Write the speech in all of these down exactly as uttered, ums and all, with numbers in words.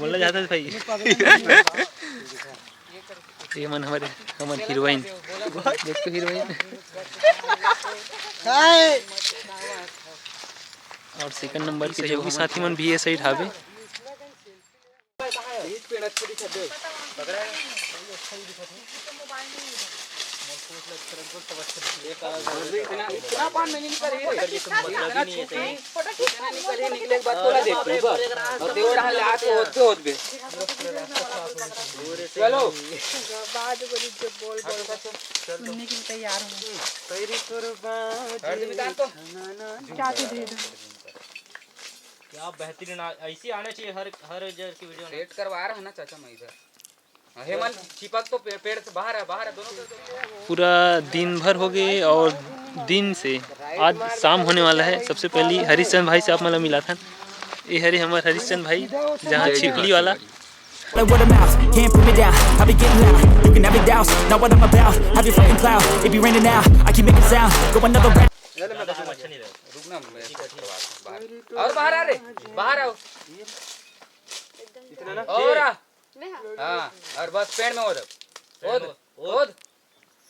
बोला जाता है भाई। ये मन हमारे, हमर हीरोइन। देख तो हीरोइन। और सेकंड नंबर के जो भी साथी मन भी ये साइड हावे। इतना, इतना पान में नहीं निकल रही है। इतना छुट्टी, इतना निकल ही निकले के बाद तोला देख तू बस। और तेरा हाल हाथ होते होत बे। चलो। बाद बोली जो बोल बोल। सुनने के लिए तैयार हूँ। हर दिन दान तो। क्या दे दो? क्या बेहतरीन आ-, ऐसी आना चाहिए हर, हर जगह की वीडियो में। सेट करवा रहा है ना चाचा मैं इधर। हाँ, हेमंत, चिपक तो पे-, पेड़ से बाहर है, बाहर है, दोनों से। पूरा दिन भर हो गए और दिन से आज शाम होने वाला है। सबसे पहली हरिश्चंद भाई से आप मन ला मिलाथन। ये हरे हमर हरिश्चंद भाई, जहाँ छिपली वाला। Like word of mouth, can't put me down. I be getting loud, you can have it douse. Know what I'm about, have you fucking cloud. It be raining now, I keep making sound. Go another round. रुक ना, मैं बाहर, और बाहर आ रे, बाहर आओ। और आ। हाँ, और बस पेड़ में ओद। ओद, ओद।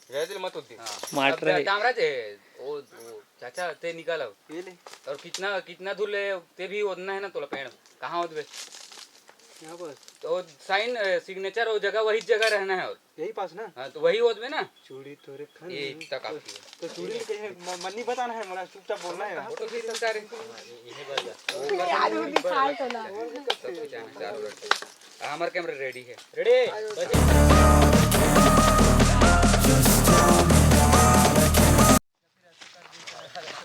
जय दिल मत उद्दी। हाँ। मार अब रहे। दामराज है, ओ, ओ, चाचा, ते निकाल अब। ये ले। और कितना, कितना दूर ले, ते भी ओदना है ना तोला पेड़। कहाँ ओदबे? यहाँ बस। तो साइन, अ, सिग्नेचर वो जगह, वही जगह रहना है और। यही पास ना? हाँ, तो वही ओदबे ना। चूड़ी तोरे खाने ये में। इतना काफी है। तो चूड़ी में कहीं म-, मन नहीं बताना है, मला चुपचाप बोलना है। फोटो खींच सकता है रे। यार, वो दिखाई तो ना। सब कुछ आना चालू रखते हैं। हमारा कैमरा रेडी है। रेडी?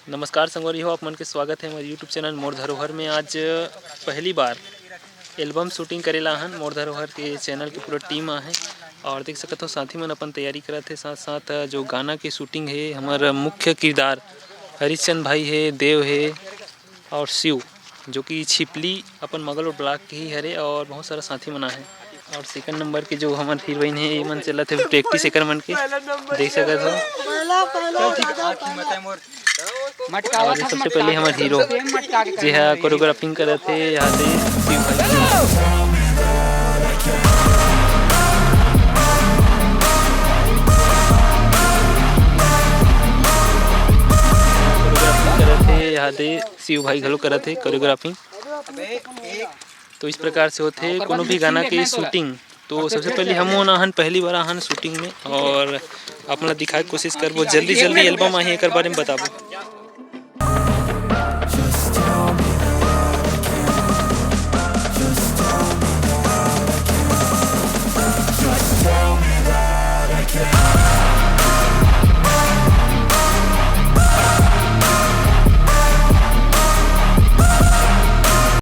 नमस्कार संगवारी हो, आप मन के स्वागत है हमारे YouTube चैनल मोर धरोहर में। आज पहली बार एल्बम शूटिंग करे ला हन। मोर धरोहर के चैनल के पूरा टीम आहे और देख सकत हो साथी मन अपन तैयारी करत हे। साथ साथ जो गाना के शूटिंग हे, हमर मुख्य किरदार हरिश्चंद भाई हे, देव हे और शिव, जो कि छिपली अपन मगल ब्लॉक के ही हरे और बहुत सारा साथी मन आहे। और सेकंड नंबर के जो हमर हीरोइन हे, ये मन चलत हे प्रैक्टिस एकर मन के, देख सकत हो। पहला, पहला, दादा, पहला। और सबसे पहले हमर हीरो, जे हा कोरियोग्राफिंग करत हे, यहाँ से शिव भाई। कोरियोग्राफिंग करत हे, यहाँ से शिव भाई घलो करत हे कोरियोग्राफिंग। तो इस प्रकार से होथे कोनो भी गाना के शूटिंग। तो सबसे पहले हम ओन आहन, पहली बार आहन शूटिंग में, और आप मन ला दिखाए के कोशिश करबो। जल्दी जल्दी एल्बम आही, एकर बारे में बताबो।